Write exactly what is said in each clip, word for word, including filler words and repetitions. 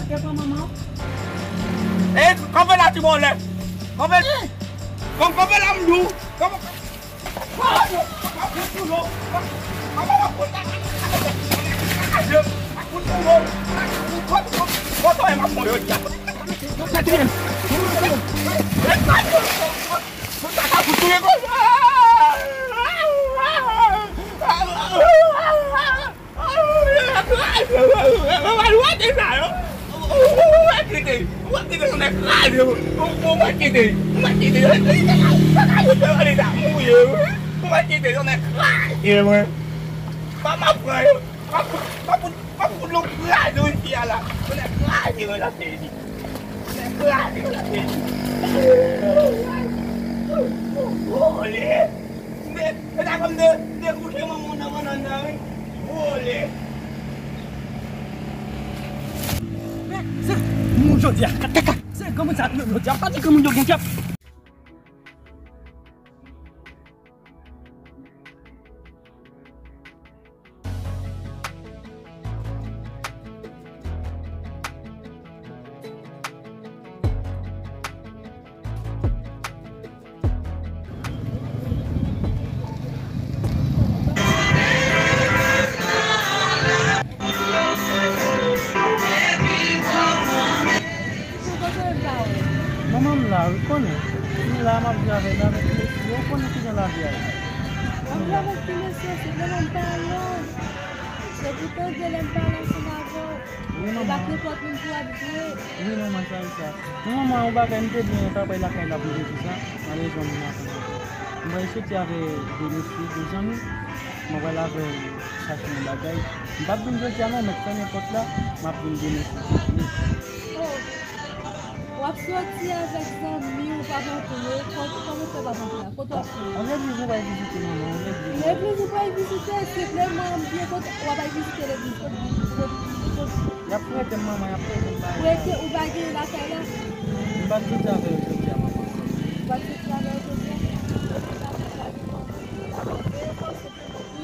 Se pa manman. E, kanpe la, ti bòlè. Kanpe. Kanpe, kanpe la, m di w. Kanpe. Vole! Mete, mete a kòm de, de kouche manman w nan bannann nan, wi. Vole! Men, se moun jodi a. Kaka, se granmoun sa yo jodi a. Pa di granmoun yo gen kè. Manman m la, ou konnen. M la, m ap viv avè l, avèk mesye. Ou konnen kijan lavi a ye. W ap viv avèk ti mesye, se vre, m pa alèz. Se pou tande lè m pale ansanm avè w. Wi, manman. Se pa nenpòt moun pou w ap jwe. Wi, manman, sa, sa. Men manman, yon bagay, m te byen travay lakay la pou m te di sa. Malerezman, moun nan pa la. M pral soti avè de mesye, de zanmi. Mwen pral avè l chache yon bagay. M p ap vin jodi a non, mèt fèmen pòt la. M ap vin demen sou pye. Oh. W ap soti avèk zanmi w, w p ap antre. Kò-, kòman w fè w p ap antre a? Kote w ap soti? Yon legliz ou pral vizite, manman, yon legliz. Legliz ou pral vizite, se vre manman m byen kote w ap al vizite legliz. Kote, kote, kote? Y ap prete m, manman, y ap prete m bagay. Prete ou pa gen lakay la? M pa t soti avè yo jodi a, manman. Ou pa t soti avè yo jodi a? Veye fòs ou pou mwen.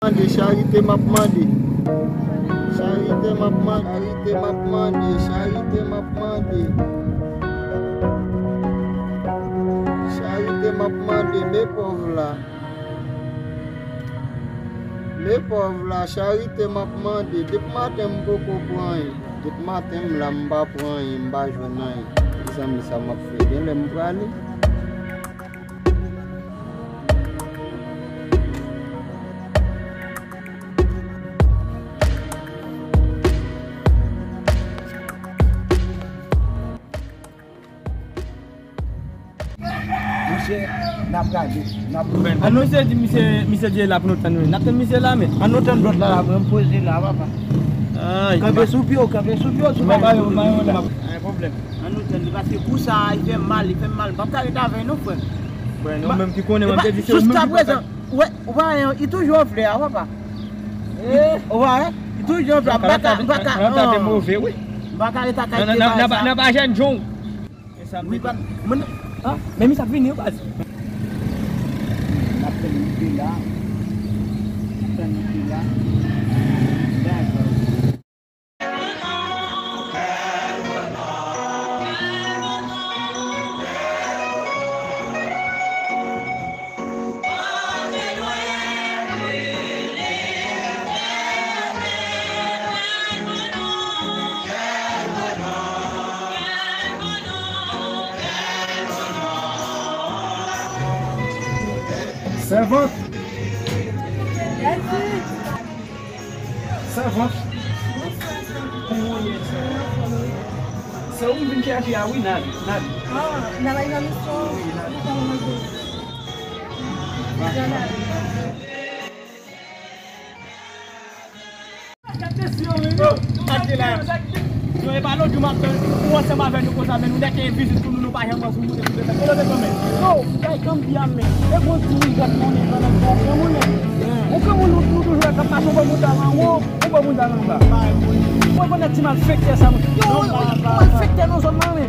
Mande, charite m ap mande. Charite m ap mande, charite m ap mande, charite m ap mande. Charite m ap mande, men pòv la. Men pòv la, charite m ap mande. Depi maten m poko pran anyen. Depi maten m la, m pa pran anyen, m pa jwenn anyen. Mezanmi, sa m ap fè? Genlè m prale. Monchè, n ap gade, n ap... Ann nou eseye di misye, misye di la pou nou tann, wi. N ap tann misye la, men. Ann nou tann lòt la, la, mwen m poze la, papa. Ay, kanpe sou pye w, kanpe sou pye w, sou pye w. Anyen pwoblèm. Ann nou tann li, paske kou sa a, li fè m mal, li fè m mal. M p ap ka ret avè l non, frè. Frè, nou menm ki konnen, mwen te di se ou menm ki... Jiskaprezan, ou wè, ou pa wè, li toujou anflè a, papa. Ou pa wè, li toujou anflè a, m pa ka, m pa ka, non. Nan ta te move, wi. M pa ka ret ak bagay sa. Nan pa jèn jan. Wi, pa, mwen, ah, men misye ap vini, wi, baz. N ap fè l rive la. N ap fè l rive la. Dakò. Sèvant. Sèvant. Kòman w ye, sèvant? Se ou m vin chèche a, wi, Nadi, Nadi. Ah, n a bay nan misyon. Wi, Nadi. Jan Nadi. Gade mesye yo, men yo. Gade la. Yo, e pa lòt jou m ap tann ou ansanm avè nou konsa, men nou nèk e vizit pou nou, nou pa janm ansanm, nou te touche fè. Yo, men, men. Yo, gade kanm bya, men. E bon ti moun gad konnen nan nan bon granmoun, men. Ou granmoun, nou, nou toujou wè k ap mache, ou bò moun sa nan wo, ou bò moun sa nan ba. Ou rekonèt ti malfektè sa, men. Yo, ou malfektè nan zòn nan, men.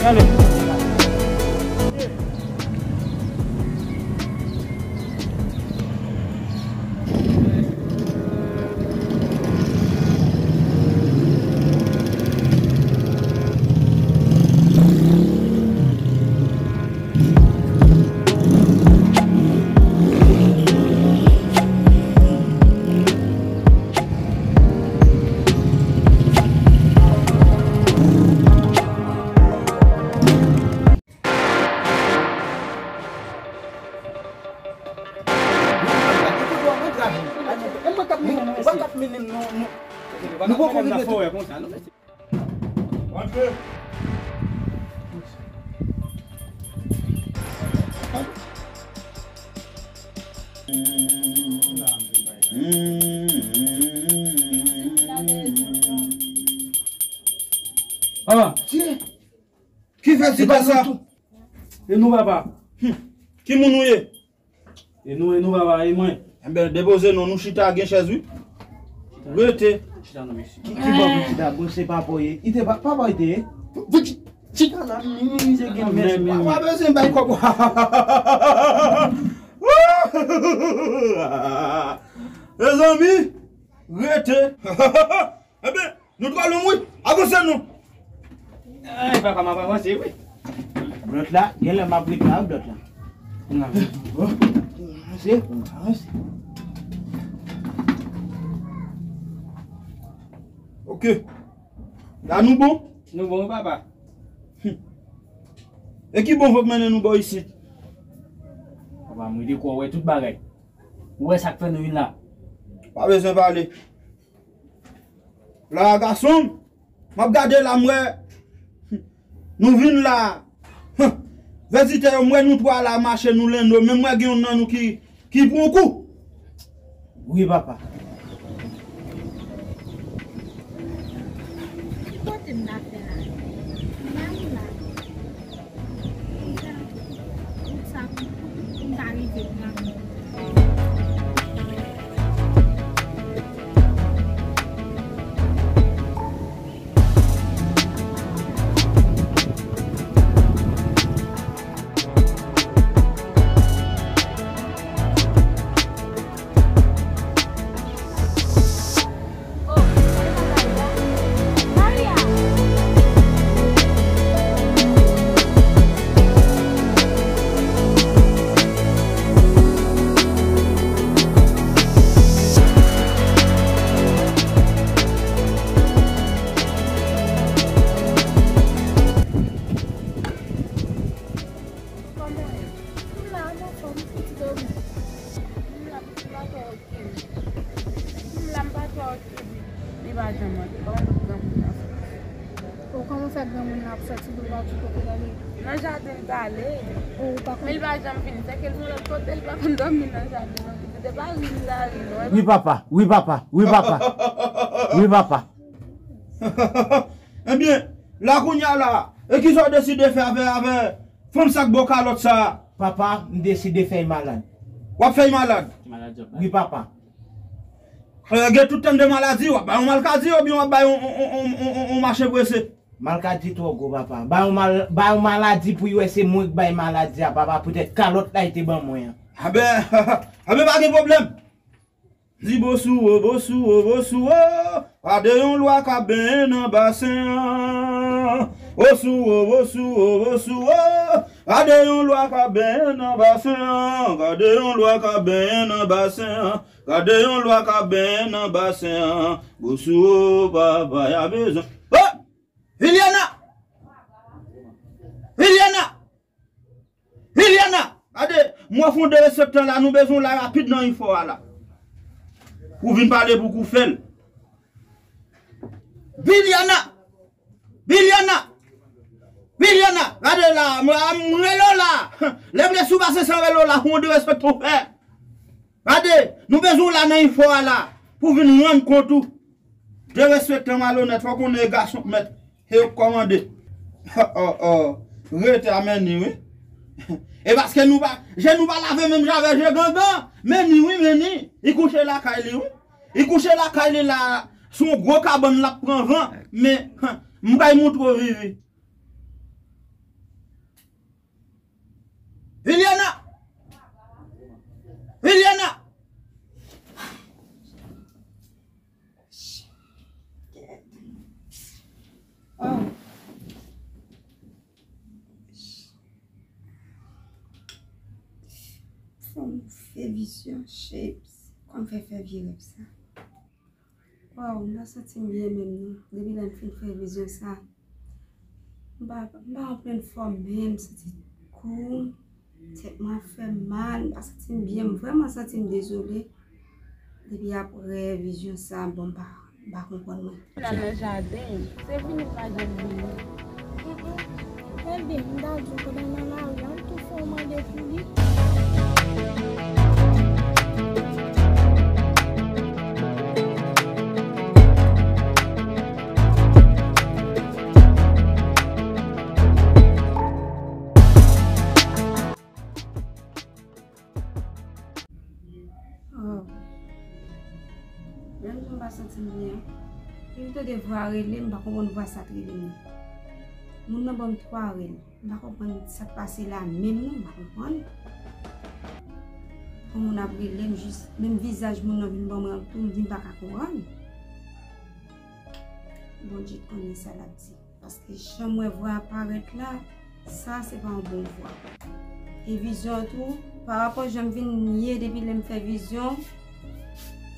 Gade. Nou poko vin mete. Rantre. Ah, ki fè ti sa? E nou, papa? Hmm. Ki moun ou ye? E nou, e nou, papa, e mwen. Enben, depoze non, nou chita, gen chèz, wi. Rete. Chita non, mesye. Ki, ki bò pou chita? Bon, se papa w ye. Li te pa, papa w te ye. Chita la, minimize gen mèsi. Pa, pa bezwen bay kòb. Mezanmi, rete. Enben, nou twò long, wi. Avanse non. Ay, papa, m ap avanse, wi. Blòt la, genlè m ap rete ak blòt la. Avanse, avanse. Ok. La nou bon? Nou bon, papa. Hmm. E ki bon vant mennen nou bò isit? Papa, m rete kwè w wè tout bagay. Ou wè sa k fè nou vin la? Pa bezwen pale. La, gason, m ap gade la, m wè nou vin la. Vizitè yo, m wè nou twa la mache, nou lenno, men m wè gen youn nan nou ki, ki pran kou. Wi, papa. Ki kote m ta fè la? M pa vin la. Sa, m pa rive nan. Kòman w ye? M la, m anfòm, m fouti dòmi. M la, m pa twò okipe m. M la, m pa twò okipe m. Li pa janm antre, pa yon lòt granmoun nan. O, kòman fè granmoun nan ap sòti pou l pa di kote l ale? Nan jaden l t ale. O, ou pa konn? Men li pa janm vini, sèke l yon lòt kote, li pa konn dòmi nan jaden nan. Li te pa ri nan lari, non. Wi, papa, wi, papa, wi, papa. Wi, papa. Ebyen, la kounye a la, e kisa w deside fè avè, avè fanm sa k ba w kalòt sa a? Papa, m deside fè l malad. W ap fè l malad? Wi, papa. E, gen tout tann de maladi, w ap bay yon malkadi oubyen w ap bay yon, yon, yon mache prese? Malkadi twò gwo, papa. Bay yon mal-, bay yon maladi pou yo wè se mwen k bay maladi a, papa, poutèt kalòt la li te ban mwen an. Anben, anben, pa gen pwoblèm. Di bosou wo, bosou wo, bosou wo, gade yon lwa k ap benyen nan basen an. Bosou wo, bosou wo, bosou wo, gade yon lwa k ap benyen nan basen an. Gade yon lwa k ap benyen nan basen an. Gade yon lwa k ap benyen nan basen an. Bosou wo, papa, y a bezwen. Oh! Viliana! Viliana! Viliana! Gade, m ofri w de respektan la, nou bezwen w la rapid nan enfo a la. Ou vin pale pou kou fè l. Viliana! Viliana! Viliana! Gade la, m, m rele w la. Lè m lè sou pase san rele w la, ou de respektan w fè. Gade, nou bezwen w la nan enfo a la. pou w vin rann kont ou. Derespektan, malonèt, fò w konnen e gason k mèt, se yo k kòmande. Oh, oh, oh. Rete a Meni, wi. E paske nou pa, je nou pa lave menm jan avè je gangan. Meni, wi, Meni. Li kouche lakay li, wi. Li kouche lakay li la, sou yon gwo kabann l ap pran van. Men, m bay montre w, Vivi. Viliana! Viliana! Oh. Fò m fè vizyon, shapes. Kòman fè fè vye rèv sa? Waw, m pa santi m byen menm non. Depi lè m fin fè vizyon sa, m pa, m pa an plenn fòm menm, m santi kou, tèt mwen ap fè m mal, m pa santi m byen, m vrèman santi m dezole. Depi aprè vizyon sa, bon, m pa, m pa konprann mwen. L al nan jaden, se vini l pa janm vini. Elvin, m ta di w pandan nan lari an, l tou fè w mande pou li. Oh. Menm jan m pa santi m byen. Epi m tande vwa rele m, m pa konprann vwa sa k rele m nan. Moun nan ban m twa rèl. M pa konprann sa k pase la menm non, m pa konprann. Yon moun ap rele m jis, menm vizaj moun nan vin ban mwen tou, m vin pa ka konprann. Bondye konnen sa l ap di. Paske jan m wè vwa a parèt la, sa se pa yon bon vwa. E vizyon an tou, pa rapò jan m vin ye depi lè m fè vizyon,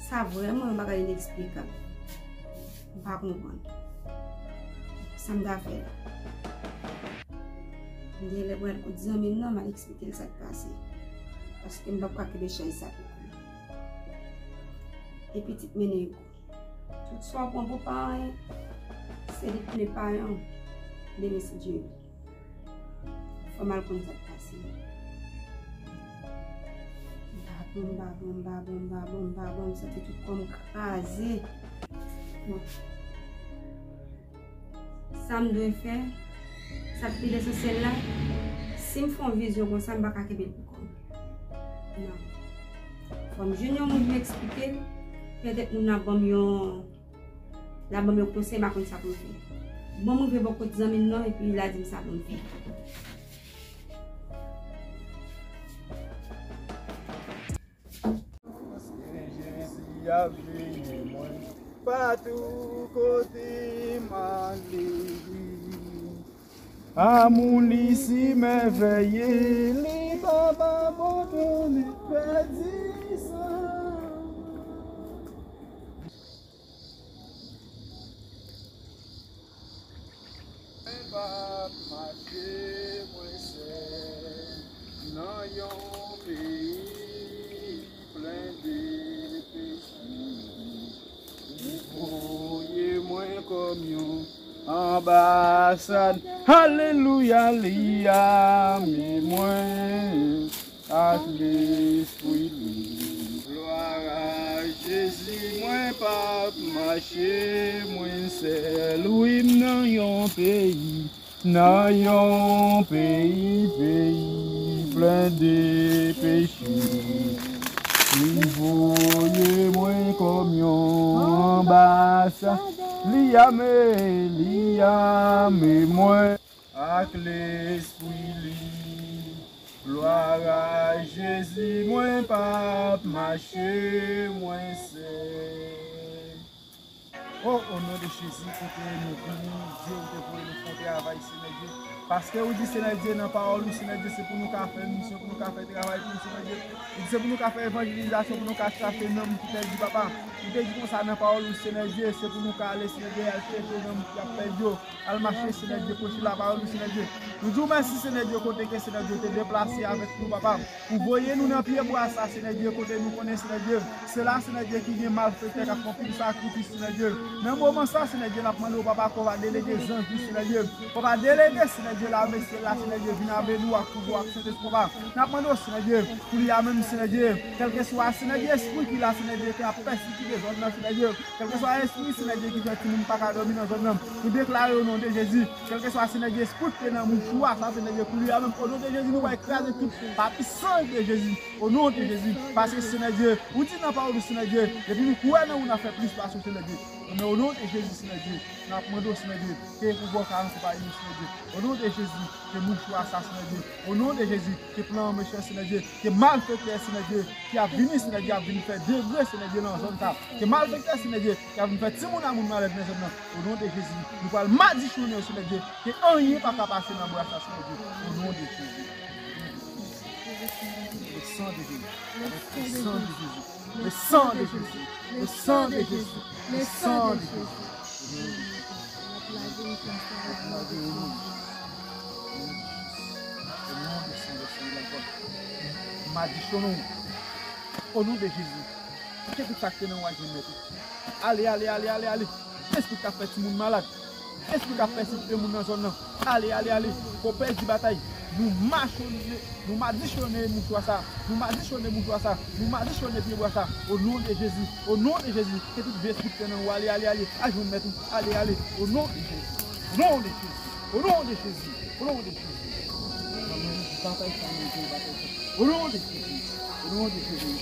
sa vrèman yon bagay ineksplikab. M pa konprann. Sa m ta fè la? M gen lè pral kot zanmi m nan, m al eksplike l sa k pase. Paske m p ap ka kenbe chay sa pou kont mwen. E pitit mennen yo. Tout sa w pran pou payen, se li k plen payen w. Demen si Dye vle. Fò m al konn sa k pase. M pa bon, m pa bon, m pa bon, m pa bon, m pa bon, m santi tout kò m kraze. Bon. Sa m dwe fè, sa k pi lesansyèl la, si m fè yon vizyon konsa, m pa ka kenbe l pou kò m. Non. Fò m jwenn yon moun pou m eksplike l, petèt moun nan ban m yon, l ap ban m yon konsèy, m pa konn sa pou m fè. Bon, m rive bò kot zanmi m nan, epi l a di m sa pou m fè. Paske Jezi ap veye mwen patou kote m ale. Amou li si mèvèye, li p ap abandone pèdi sa. Mwen p ap mache mwen sèl nan yon peyi plen de peche. Li voye mwen kòm yon anbasad. Alelouya, li ame mwen ak lespri li. Glwa a Jezi, mwen p ap mache mwen sèl. Wi, m nan yon peyi, nan yon peyi, peyi plen de peche. Li voye mwen kòm yon anbasad. Li ame, li ame mwen ak lespri li. Glwa a Jezi, mwen p ap mache mwen sèl. O, o non de Jezi, kote nou vini, Dye, ou te voye nou fè yon travay, Senyè Dye. Paske ou di, Senyè Dye, nan pawòl ou, Senyè Dye, se pou nou ka fè misyon, pou nou ka fè travay pou ou, Senyè Dye. Ou di se pou nou ka fè evanjelizasyon, pou nou ka chache nanm ki pèdi, papa. Ou te di konsa nan pawòl ou, Senyè Dye, se pou nou ka ale, Senyè Dye, al chèche nanm ki ap pèdi yo. Al mache, Senyè Dye, preche lapawòl ou, Senyè Dye. Nou di w mèsi, Senyè Dye, kote ke, Senyè Dye, ou te deplase avèk nou, papa. Ou voye nou nan pyebwa sa, Senyè Dye, kote nou konnen, Senyè Dye, se la, Senyè Dye, ki gen malfektè k ap fè anpil sakrifis, Senyè Dye. Nan moman sa, Senyè Dye, n ap mande w, papa, ke w va delege zanj ou, Senyè Dye. Ke w va delege, Senyè Dye, lame syèl la, Senyè Dye, vin avè nou ak pouvwa, ak Sentespri, papa. N ap mande w, Senyè Dye, pou li a menm, Senyè Dye, kèlkeswa, Senyè Dye, espri ki la, Senyè Dye, ki ap pèsekite Zòn nan, Senyè Dye. Kèlkeswa espri, Senyè Dye, ki fè timoun pa ka dòmi nan zòn nan, nou deklare o non de Jezi. Kèlkeswa, Senyè Dye, espri ki te nan mouchwa sa, Senyè Dye, koulye a menm, o non de Jezi, nou pral kraze tout pa pisan de Jezi. O non de Jezi, paske, Senyè Dye, ou di nan pawòl ou, Senyè Dye, depi nou kwè nan ou, n ap fè plis pase, Senyè Dye. Men o non de Jezi, Senyè Dye, n ap mande w, Senyè Dye, ke pouvwa w ka akonpaye nou, Senyè Dye. O non de Jezi, ke mouchwa sa, Senyè Dye. O non de Jezi, ke plan mechan, Senyè Dye, ke malfektè, Senyè Dye, ki ap vini, Senyè Dye, ap vin fè degre, Senyè Dye, nan zòn sa. Ke malfektè, Senyè Dye, ki ap vin fè timoun a moun malad nan zòn nan. O non de Jezi, nou pral madichonnen yo, Senyè Dye, ke anyen pa ka pase nan bras la, Senyè Dye. O non de Jezi. Le sang de Jésus. Le sang de Jésus. Le sang de Jésus. Le sang de Jésus. Le sang de Jésus. Madichonnen w. O non de Jezi. Kite tout sa ki te nan w a jwenn mèt ou. Ale, ale, ale, ale, ale. Espri k ap fè timoun malad. Espri k ap pèsekite moun nan zòn nan. Ale, ale, ale. Fò pèdi batay. Nou machone, nou madichonnen mouchwa sa. Nou madichonnen mouchwa sa. Nou madichonnen pyebwa sa. O non de Jezi. O non de Jezi. Ke tout vye espri ki te nan ou ale, ale, ale. Al jwenn mèt ou. Ale, ale. O non de Jezi. O non de Jezi. O non de Jezi. O non de Jezi. Batay sa, nou jwenn batay sa. O non de Jezi. O non de Jezi.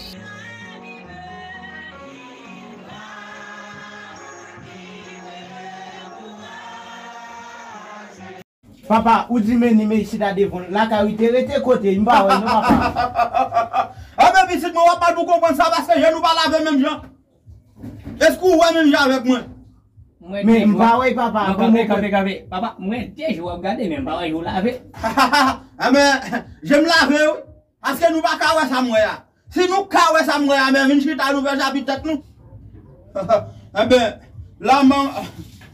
Papa, ou di men ni men isit la devan lakay ou te rete kote, m pa wè non, papa. Enben, pitit mwen, w ap mal pou konprann sa, paske je nou pa lave menm jan. Èske ou wè menm jan avèk mwen? Men m pa wè, papa. Non, kanpe, kanpe, kanpe. Papa, mwen de jou w ap gade, men m pa wè je w lave. Enben, je m lave, wi. Paske nou pa ka wè sa m wè a. Si nou ka wè sa m wè a, men vin chita nou fè chapit tèt nou. Enben, la, man,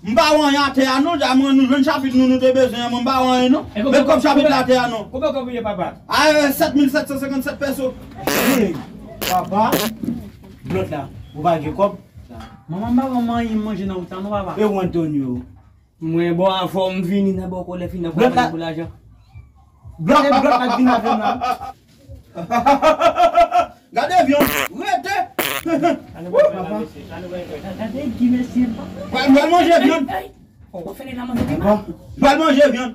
m pa wè anyen atè a non, ja mwen nou jwenn chapit nou, nou te bezwen an, mwen m pa wè anyen non. Men kòb chapit la atè a non. Konbyen kòb ou ye, papa? A, e, sèt mil sèt san senkannsèt pèso. Hey, papa, blòt la, ou pa gen kòb? Manman m pa ban m anyen manje nan wout la non, papa. E ou, Antonio? Mwen bon, avè w m vini nan bò kolè fini nan pran manje pou lajan. Blòt la, blòt la k vin avè m la. Gade vyann, rete. Papa. Gade ki mesye. Pral manje vyann. Pral manje vyann.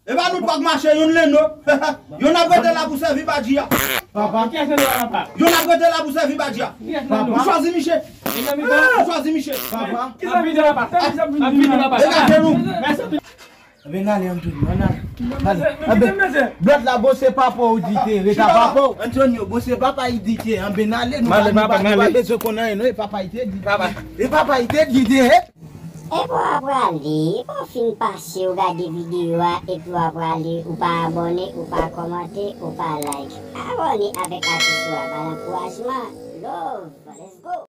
E pa nou twa k mache, youn lendo. Youn ap rete la pou sèvi badji a. Papa. Youn ap rete la pou sèvi badji a. Papa. Ou chwazi miche. Ou chwazi miche. Papa. Degaje nou. Anben n ale, Antonio, ann ale. Ale. Anben, blòt la, bon, se papa w di te, reta papa w. Antonio, bon, se papa w di te, anben n ale, nou pa, nou pa, nou pa bezwen konn anyen non, e papa w te di. E papa w te di te, he. Epi w ap prale, epi w fin pase, w gade videyo a, epi w ap prale, ou pa abòne, ou pa kòmante, ou pa like. Abòne avèk atis ou a, ba l ankourajman. Love, let's go!